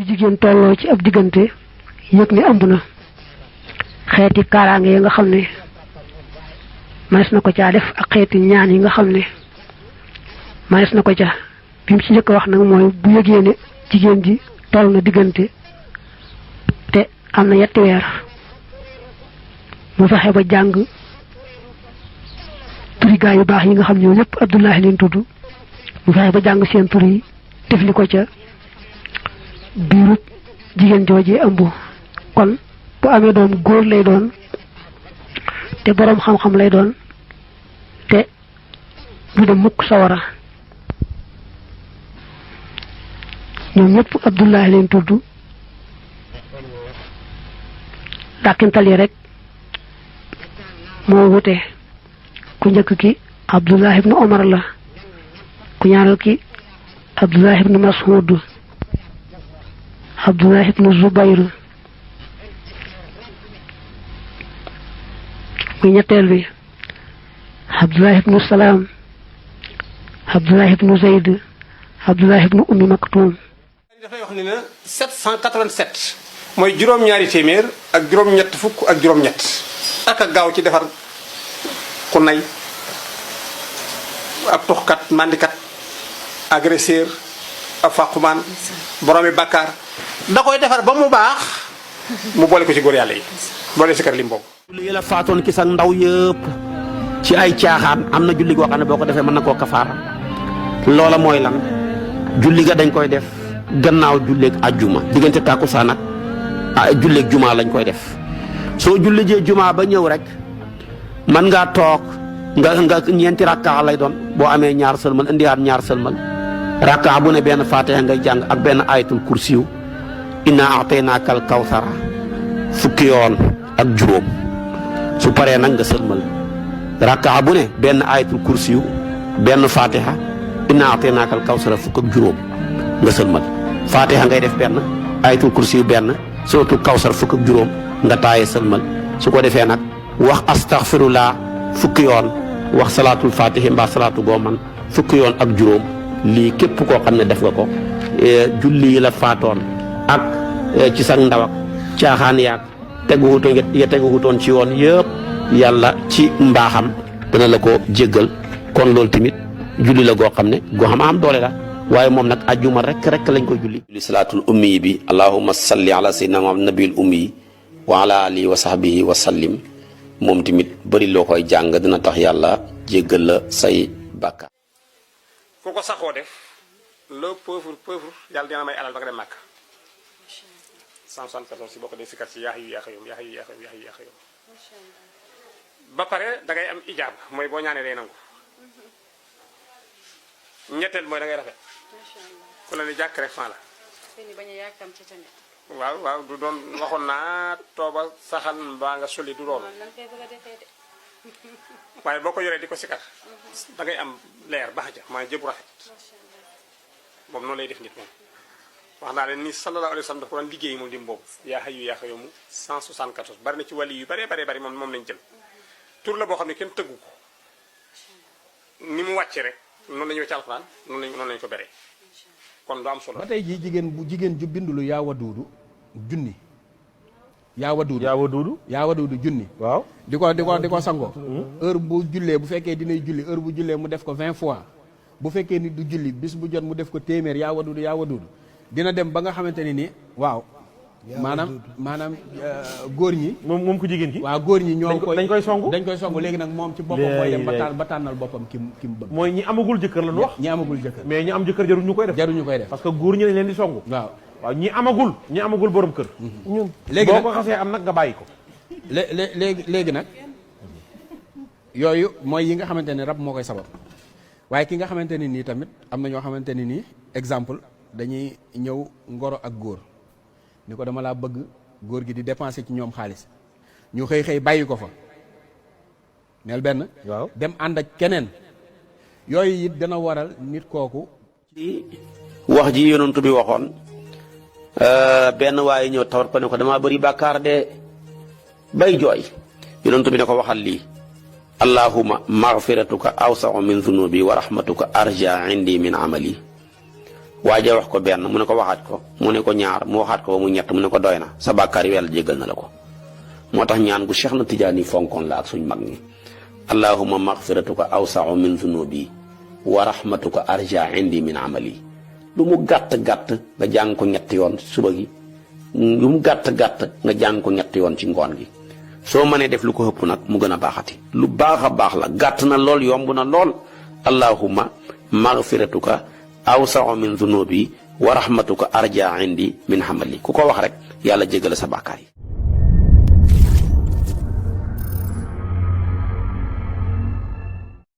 bu jigéen tolloo ci ab diggante yëg ni ëmb na xeeti kaaraange yi nga xam ne manes na ko caa def ak xeeti ñaan yi nga xam ne manes na ko ca bi mu ci njëkk wax nag mooy bu yëgee ne jigéen ji toll na diggante te am na 7 weer mu fexe ba jàng turi gaa yu baax yi nga xam ne ñëpp Abdullahi leen tudd mu fexe ba jàng seen tur yi def li ko ca biiru jigéen joojee ëmb kon bu amee doom góor lay doon te boroom xam-xam lay doon te du dem mukk sawara ñoom ñëpp Abdullahi leen tudd dàkkintal yi rek moo wute ku njëkk ki Abdullah ibnu Omar la ku ñaareel ki Abdullah ibnu Mas'ud Abdullah ibnu Zubayr muy ñetteel bi Abdullah ibnu Salaam Abdullah ibnu Zayd Abdullah ibnu Ummi Maktum. dafay wax ni na 787 mooy juróom-ñaari téeméer ak juróom-ñett fukk ak juróom-ñett ak gaaw ci defar ku nay ab tuxkat mandikat agresseur ab fàqumaan boroomi bàkkaar da koy defar ba mu baax mu boole ko ci góor yàlla yi boole si kër lim boobu. julli yi la faatoon ki sa ndaw yëpp ci ay caaxaan am na julli goo xam ne boo ko defee mën na koo kafaara loola mooy lan julli ga dañ koy def gannaaw julleeg ajjuma diggante tàkkusaan ak julleeg juma lañ koy def soo julli jee juma ba ñëw rek man ngaa toog nga ñeenti rakkaa lay doon boo amee ñaar sëlmal indiwaat ñaar sëlmal rakkaa bu ne benn faatiha ngay jàng ak benn ayatul kursiyu inna a'taynaakal kawsara fukki yoon ak juróom su paree nag nga sëlmal rakkaa bu ne benn ayatul kursiyu benn faatiha inna a'taynaakal kawsara fukk ak juróom nga sëlmal faatiha ngay def benn ayatul kursiyu benn suratul kawsar fukk ak juróom nga taaye sëlmal su ko defee nag wax astaghfirullah fukki yoon wax salaatul fatihi mbaa salaatu goo man fukki yoon ak juróom lii képp koo xam ne def nga ko julli yi la faatoon ak ci sa ndaw ak caaxaan yaag teguwutoon ci yoon yëpp yàlla ci mbaaxam dana la ko jéggal kon loolu tamit julli la goo xam ne goo xam am doole la waaye moom nag ajjuma rek lañ koy julli salaatul ummi bi allahumma salli ala sayyidina muhammad nabiyil ummi wa ala alihi wa sahbihi wa sallim moom tamit bëri loo koy jàng dina tax yàlla jéggal la say bàkkaar. ku ko saxoo def le pauvre yàlla dina may alal ba nga dem màkk 174 si boo ko dee sikkat si yaa hayyu yaa qayyum yaa hayyu yaa qayyum yaa hayyu yaa qayyum ba pare da ngay am ijaab mooy boo ñaanee day nangu ñetteel mooy da ngay rafet ku la ne jàkk rek fan la waaw du doon waxoon naa tooba saxal mbaa nga soli du loolu waaye boo ko yoree di ko sikar da ngay am leer baax ja maa jëbu rafet boobu noonu lay def nit moom wax naa leen ni sallallahu alayhi wa sallam dafa ko daan liggéey moom dim boobu yaa hayyu yaa qayyum 174 bari na ci wàlli yu bari moom lañ jël tur la boo xam ne kenn tëggu ko ni mu wàcce rek noonu la ñëwee ci alxuraan noonu lañ ko beree kon lu am solo ba tey jii jigéen ju bindulu yaa waduudu junni yaa waduudu junni waaw di ko sangoo heure bu jullee bu fekkee dinay julli heure bu jullee mu def ko 20 fois bu fekkee ni du julli bis bu jot mu def ko téeméer yaa waduudu dina dem ba nga xamante ne ni waaw maanaam góor ñi moom ku jigéen ki waaw góor ñi ñoo dañ koy songu léegi nag moom ci boppam mooy dem ba tànnal boppam ki mu bëgg mooy ñi amagul jëkkër la ñu wax ñi amagul jëkkër mais ñi am jëkkër jaruñu koy def parce que góor ñi lañ leen di songu waaw ñi amagul borom kër ñun léegi boo ko xasee am nag nga bàyyi ko léegi nag yooyu mooy yi nga xamante ne rab moo koy sabab waaye ki nga xamante ne nii tamit am na ñoo xamante ne nii exemple dañuy ñëw ngoro ak góor ni ko dama laa bëgg góor gi di dépenser ci ñoom xaalis ñu xëy bàyyi ko fa neel benn waaw dem ànd ak keneen yooyu it dana waral nit kooku ci wax ji yonent bi waxoon benn waaye ñëw tawat ko ne ko dama bëri bàkkaar de bay jooy yonent bi ne ko waxal lii allahumma maghfiratuka awsa'u min dhunubi wa rahmatuka arja indi min amali waaja wax ko benn mu ne ko waxaat ko mu ne ko ñaar mu waxaat ko ba mu ñett mu ne ko doy na sa bàkkaar yi yàlla jéggal na la ko. moo tax ñaan gu Cheikh na Tijaani fonkoon la ak suñ mag ñi allahumma maghfiratuka awsa'u min zunubi wa rahmatuka arja indi min amali. lu mu gàtt-gàtt nga jàng ko ñetti yoon suba gi, lu mu gàtt-gàtt nga jàng ko ñetti yoon ci ngoon gi. soo mënee def lu ko ëpp nag mu gën a baaxati. lu baax a baax la, gàtt na lool, yomb na lool. allahumma maghfiratuka awsa'u min zunubi wa rahmatuka arja indi min amali. ku ko wax rek yàlla jégal sa bàkkaar yi.